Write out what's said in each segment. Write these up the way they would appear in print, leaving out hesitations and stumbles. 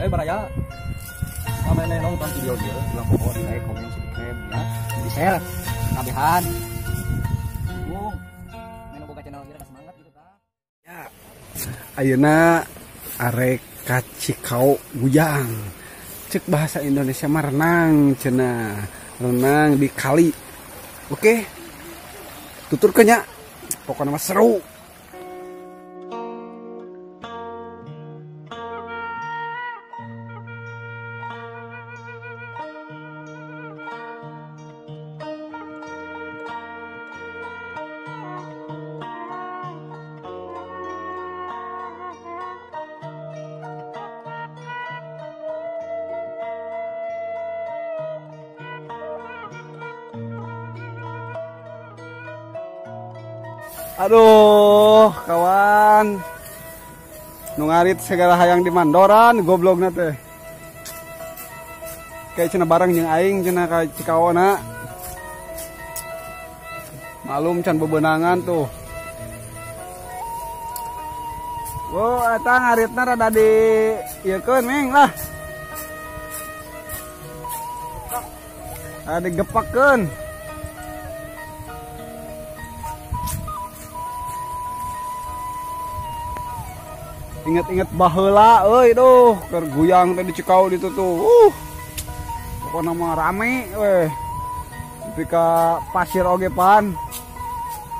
Baraya. Samene nonton video ieu, ulah poho di like, komen, subscribe ya. Di share kabehan. Bung. Menu boga channel ieu semangat gitu tah. Ya. Ayeuna arek ka Cikao Guyang. Cek bahasa Indonesia mah renang cenah. Renang di kali. Oke. Tuturkeun nya. Pokoknya mah seru. Aduh, kawan. Nu ngarit segala hayang di Mandoran, goblokna teh. Kayak cenah bareng jeung aing cenah ka Cikaona. Malum can bebenangan tuh. Wo, eta ngaritna rada di ieukeun ming lah. Rada digepakeun. Ingat-ingat baheula euy duh keur guyang teh di Cikao ditu tuh. Pokona mah rame weh. Nepi ka pasir oge pan.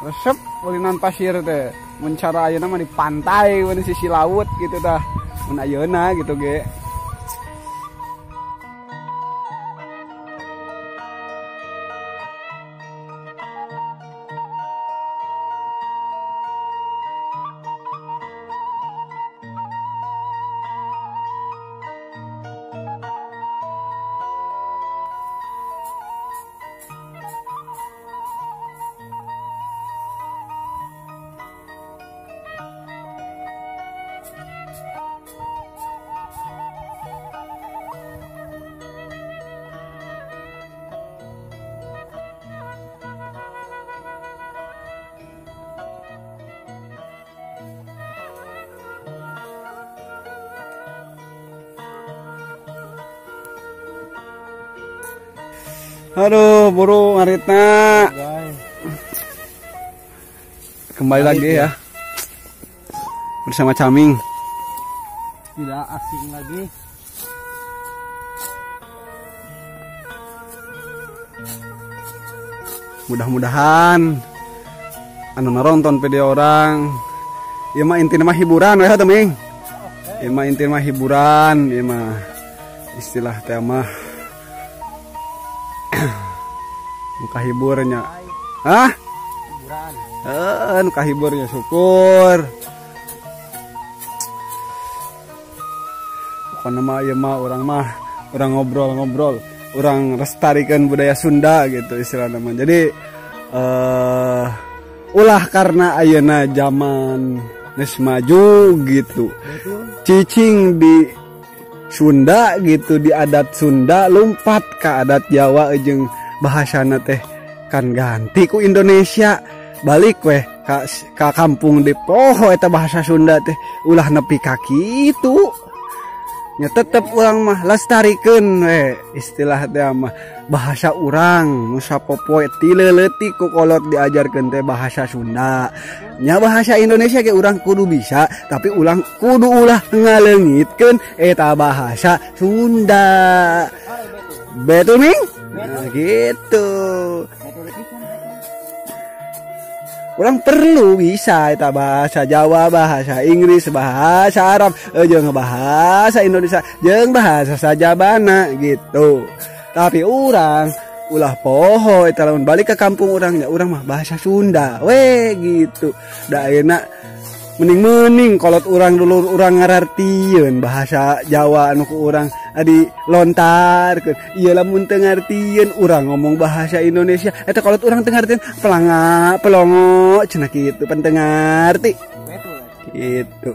Resep ulinan pasir teh. Mun cara ayeuna mah di pantai mun di sisi laut gitu tah. Mun ayeuna gitu ge. Aduh, buru ngaritna. Kembali lagi ya. Bersama Caming. Tidak asing lagi. Mudah-mudahan anu nonton video orang ieu mah intina mah hiburan we teh Ming. Ieu mah intina mah hiburan, ieu mah istilah teh mah muka hiburnya. Hah? Hiburan. Heeh, nu kahiburnya syukur. Pokona mah ieu mah urang ngobrol-ngobrol, urang lestarikan budaya Sunda gitu istilahna mah. Jadi ulah karena ayeuna zaman geus maju gitu. Cicing di Sunda gitu, di adat Sunda lompat ke adat Jawa jeung bahasana teh kan ganti ku Indonesia balik weh ka kampung di poho eta bahasa Sunda teh ulah nepi ka kitu nya tetep urang mah lestarikeun we istilah teh mah bahasa urang nu sapopoe ti leutik ku kolot diajarkeun teh bahasa Sunda nya bahasa Indonesia ge urang kudu bisa tapi ulang kudu ulah ngaleungitkeun eta bahasa Sunda. Betul Ming? Nah, gitu. Orang perlu bisa eta bahasa Jawa, bahasa Inggris, bahasa Arab, jeung bahasa Indonesia, jeung bahasa sajabana gitu. Tapi urang ulah poho eta lamun balik ke kampung urangnya, urang mah bahasa Sunda we gitu. Da ayeuna mending-mending kolot urang dulur urang ngarartieun bahasa Jawa anu ku urang adi lontarkeun. Ieu lamun teu ngartieun urang ngomong bahasa Indonesia eta kolot urang teu ngartieun pelanga pelongo cenah kitu pan teu ngarti. Gitu.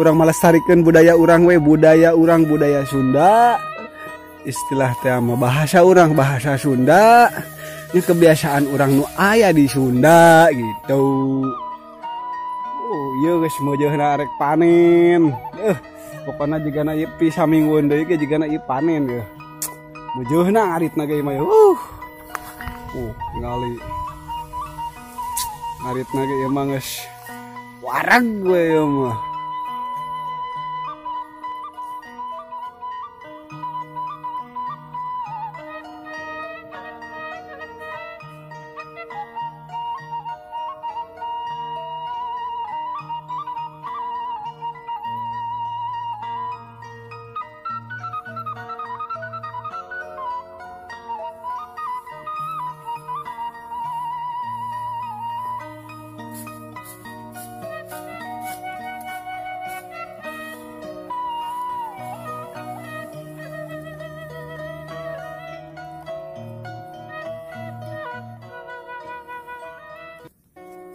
Urang malestarikeun budaya urang we, budaya urang budaya Sunda. Istilah teh mah bahasa urang bahasa Sunda. Ini kebiasaan urang nu aya di Sunda gitu. Oh, ieu geus meujeuhna arek panen. Pokona jigana ieu pi saminggueun deui ge jigana ieu panen ya. Meujeuna ngaritna ge mah. Ngali. Ngaritna ge ieu mah geus wareg we ieu mah.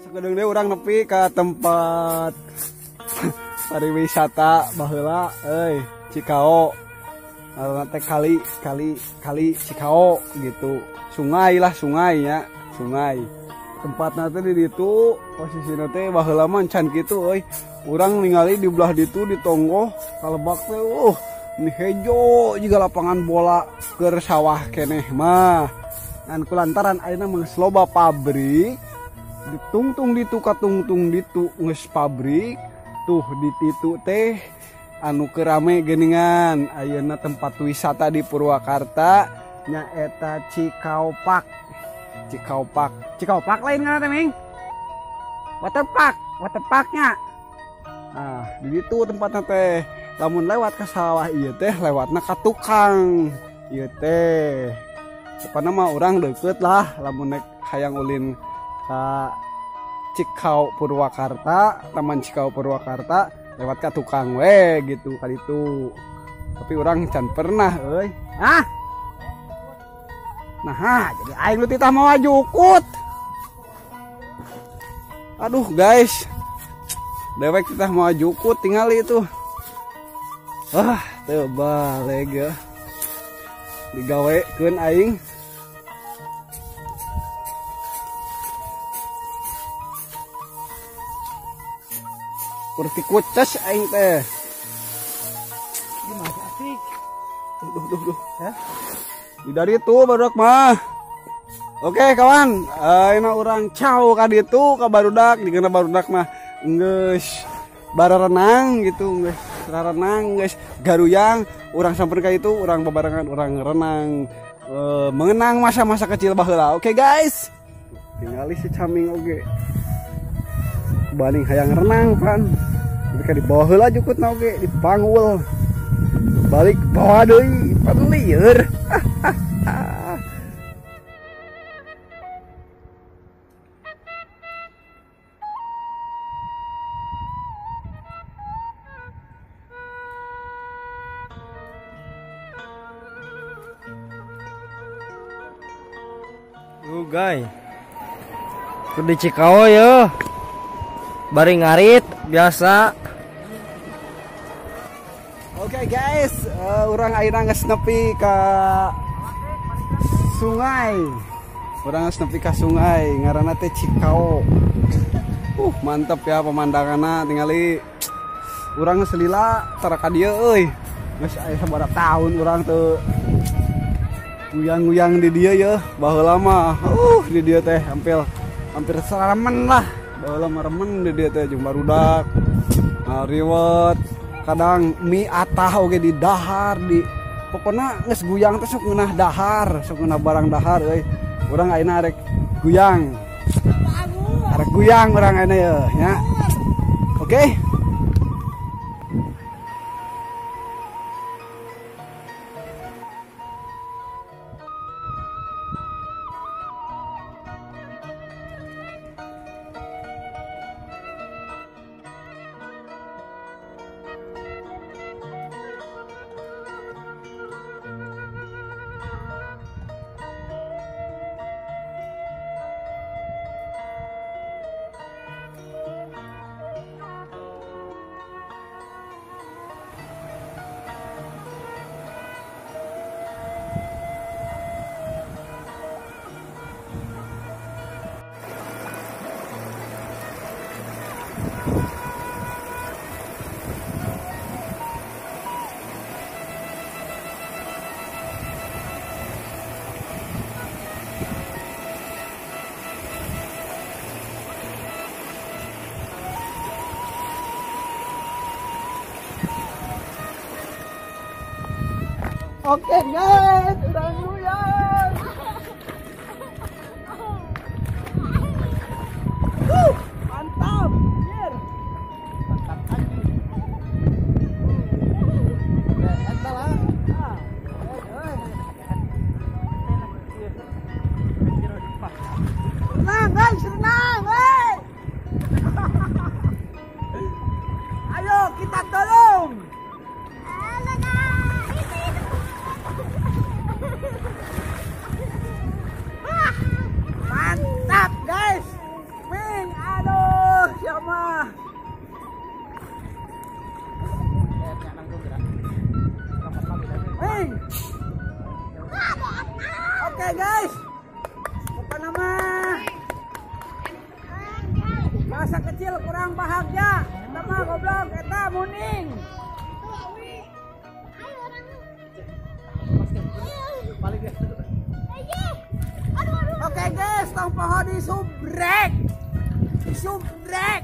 Sakedeung deui urang nepi ka tempat pariwisata baheula euy Cikao. Ngaranna teh kali kali kali Cikao gitu. Sungai lah, sungai nya, sungai. Tempatna teh di ditu, posisina teh baheula mah can kitu euy. Urang ningali di belah ditu di tonggoh kalebak teh ini hejo juga lapangan bola keur sawah keneh mah. Ngan kulantaran ayeuna mah geus loba pabrik. Ditungtung ditu katungtung ditu geus pabrik tuh di titu teh anu keur rame geuningan ayeuna tempat wisata di Purwakarta nyaeta Cikao Park. Cikao Park. Cikao Park lain ngaranna teh Ming? Waterpark, waterparknya. Nah, di ditu tempatna teh. Lamun lewat ke sawah ieu teh lewatna ka tukang ieu teh. Pokona mah urang deukeut lah lamun nek hayang ulin ka Cikao Purwakarta, Taman Cikao Purwakarta lewat ka tukang we gitu ka ditu. Tapi urang can pernah euy. Ah. Nah, jadi aing nu titah mawa jukut. Aduh guys. Dewek titah mawa jukut tingali itu. Ah, teu baleg ya. Digawekeun aing. Kurti kuces aing teh. Gimana asik. Duh duh duh ya. Di dari itu barudak mah. Oke kawan, ayeuna urang ciao ka ditu ka barudak, digena barudak mah geus barerenang gitu, geus rarenang, geus garuyang, urang sampeurkeun ka itu, urang babarengan urang renang, mengenang masa-masa kecil baheula. Oke guys. Tingali si caming oge. Baling hayang renang pan. Tapi ka di bawah heula jukutna oge dipanggul. Balik bawa deui, pan lieur. Guys, di Cikao ya, bari ngarit biasa. Oke guys, urang ayeuna geus nepi ka sungai. Urang geus nepi ka sungai, ngaranna teh Cikao. Mantep ya pemandanganna tingali. Urang geus lila tara ka dieu euy. Geus aya sabaraha tahun urang teu nguyang-nguyang di dia ya, baheula mah di dia teh hampir saramen lah. Baheula mah remen di dia teh jeung barudak. Ngariwet, kadang mie atah oge di dahar di pokona geus guyang teh sok ngeunah dahar, sok ngeunah barang dahar euy. Urang ayeuna arek guyang. Arek guyang urang ayeuna ye nya. Oke. Oke guys, urang goyang. Mantap, anjir. Mantap anjir. Eta lah. Renang guys, renang, hey. Ayo kita tolong. Mantap guys. Ming, aduh, siapa? Ming. Oke guys. Bukan nama. Masa kecil kurang bahagia. Eta mah goblok, eta muning. Oke guys, tong poho di subrek. Subrek.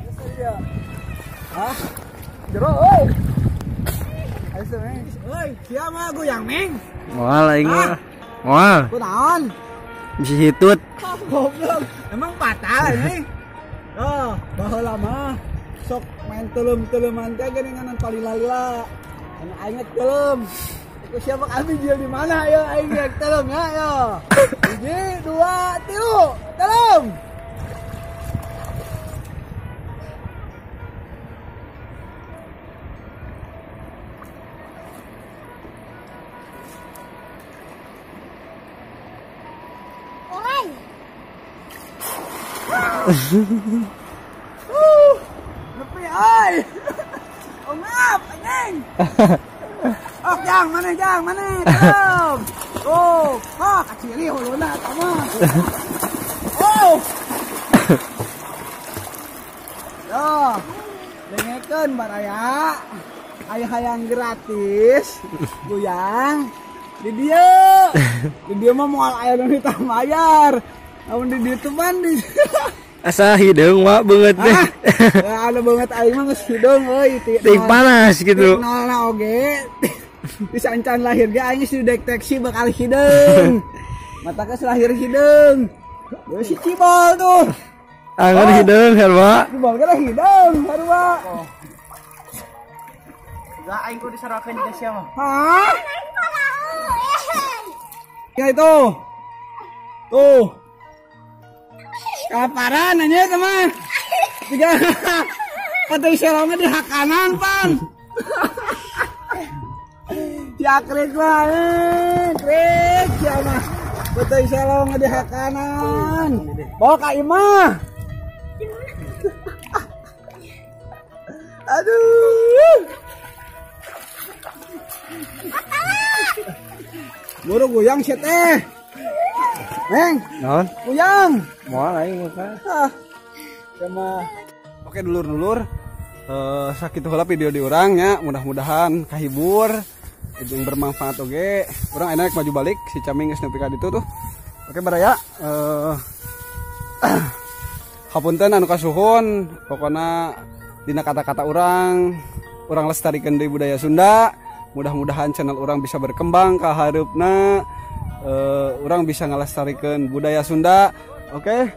Hah? Jero euy. Ayo ming. Euy, sia mah goyang ming. Moal aing mah. Moal. Kunaon? Bisi hitut. Goblok. Emang batal ini. Oh, baheula mah sok main teuleum-teuleuman teh geuningan palila-lila. Anu aing teuleum. Ku siapa kami jual di mana ya aing rek teuleum ya yo. 1, 2, 3, teuleum. Nepi euy. Ongap anjing. Oh, jang mana teuleum. Oh, ha kaciri huluna eta mah. Oh. Yo, dengekeun baraya. Aya hayang gratis, goyang di dieu. Di dieu mah moal aya nu ditambayar. Amun di dieu teh pan di asa hideung wa beungeut teh. Ya anu beungeut aing mah geus hideung euy, ting panas gitu. Nolna oge. Di sancan lahir ge aing geus dideteksi bakal hideung. Mata geus lahir hideung. Ya si Cibol tuh. Angan hideung sarua. Cibol ge hideung sarua. Enggak aing kudu disarokeun jeung sia mah. Hah? Ya itu. Tuh. Kelaparan aja teman. Tiga. Patay serongnya di hak kanan pan. Ya krik lah, krik ya mah. Patay serongnya di hak kanan. Bawa Kak Imah. Aduh. Buru goyang sih teh. Neng, non, goyang. Moal aing mah. Ah. Sama. Oke dulur-dulur. Sakitu heula video di urang nya, mudah-mudahan kahibur jeung bermanfaat oge. Urang enak maju balik si Caming geus nepi ka ditu tuh. Oke baraya, hapunten anu kasuhun, pokona dina kata-kata urang, urang lestarikeun deui budaya Sunda. Mudah-mudahan channel urang bisa berkembang ka hareupna. Urang bisa ngalestarikeun budaya Sunda. Oke.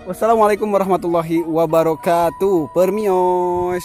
Wassalamualaikum warahmatullahi wabarakatuh. Permios.